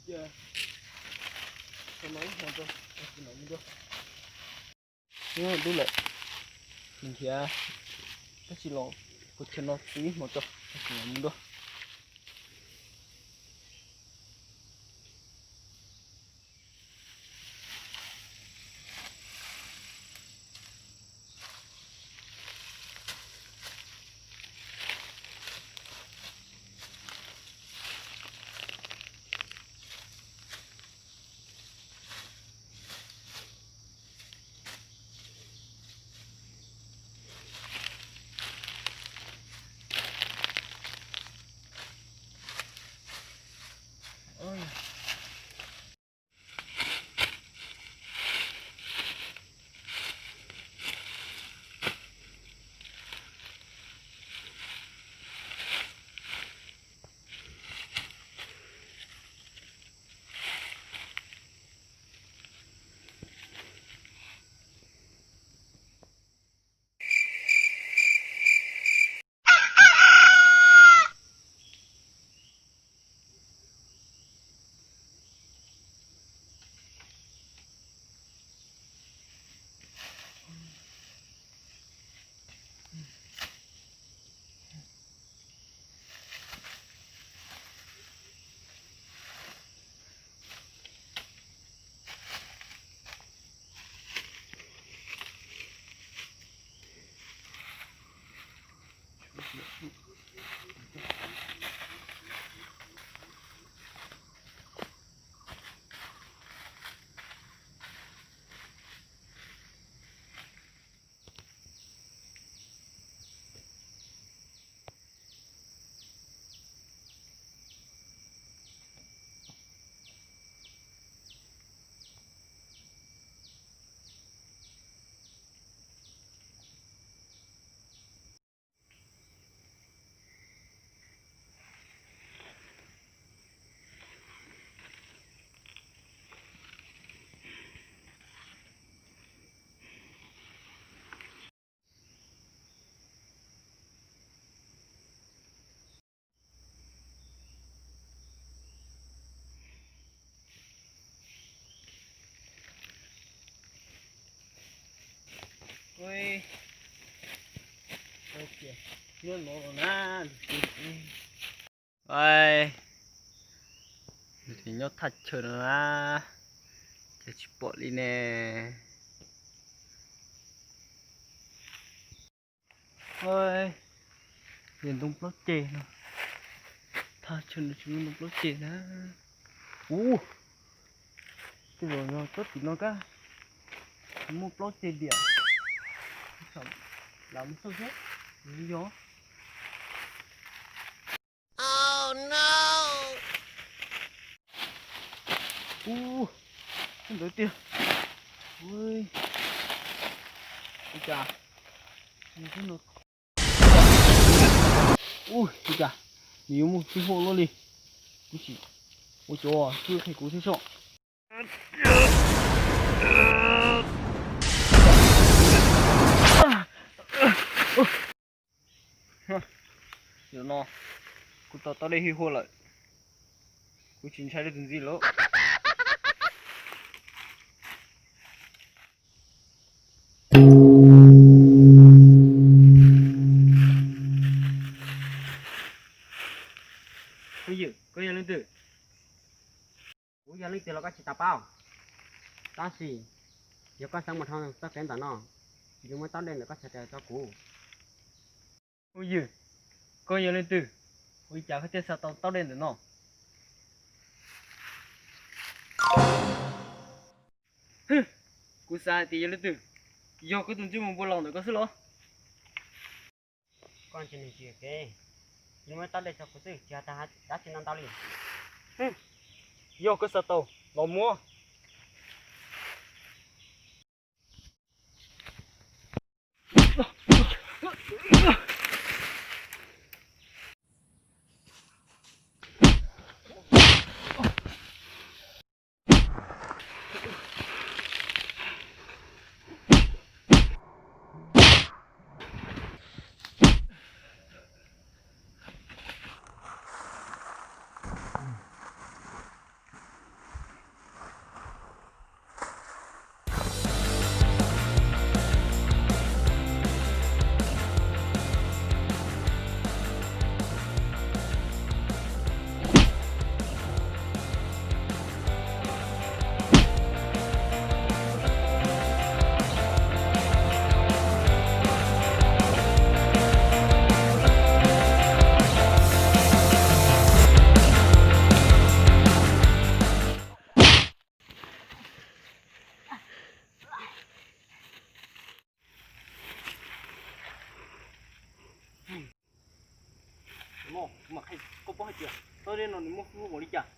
Cia, no ib hmo rau, tab sis no mus dua. Dub lawm, nrhiav tab sis los kuv chaw no tus ib hmo rau, tab sis no mus dua. Nyob thaj chaw no na, ces tsis pom li ne. Yog ntoo plaub ceg no, thaj chaw no tsis muaj ntoo plaub ceg na. Ub, tej zaum yog tsob tim no kab, muaj plaub ceg diam. Lam mus xauj seb, yog. Ub, ntawd tiag. Ua cas, ub, ua cas nws yuav muaj sib hauj luaj li. Kuv tsis ua cov twb qhia kuv thiab soj. Zaum no kuv tau tau dej hwj huaj lawm, kuv tsis ntshai leej twg ntxiv lawm. Phooj ywg, koj yog leej twg? Kuv yog leej twg los koj tsis tau paub, tab sis yog koj xav mus dhau txoj kev ntawm no, cia li muab taub dej ntawm koj txhais tes rau kuv. Phooj ywg, koj yog leej twg? Ua li cas koj thiaj xa tau taub dej ntawm no? Kuv xav hais tias yog leej twg? Yog koj tus ntsej muag npua laus ntawm koj xwb los? Koj tsis nug tsis kev, cia li muab taub dej rau kuv xwb, tsis hais dab tsi no ntau li. Yog koj xav tau, los muab. Ua li cas?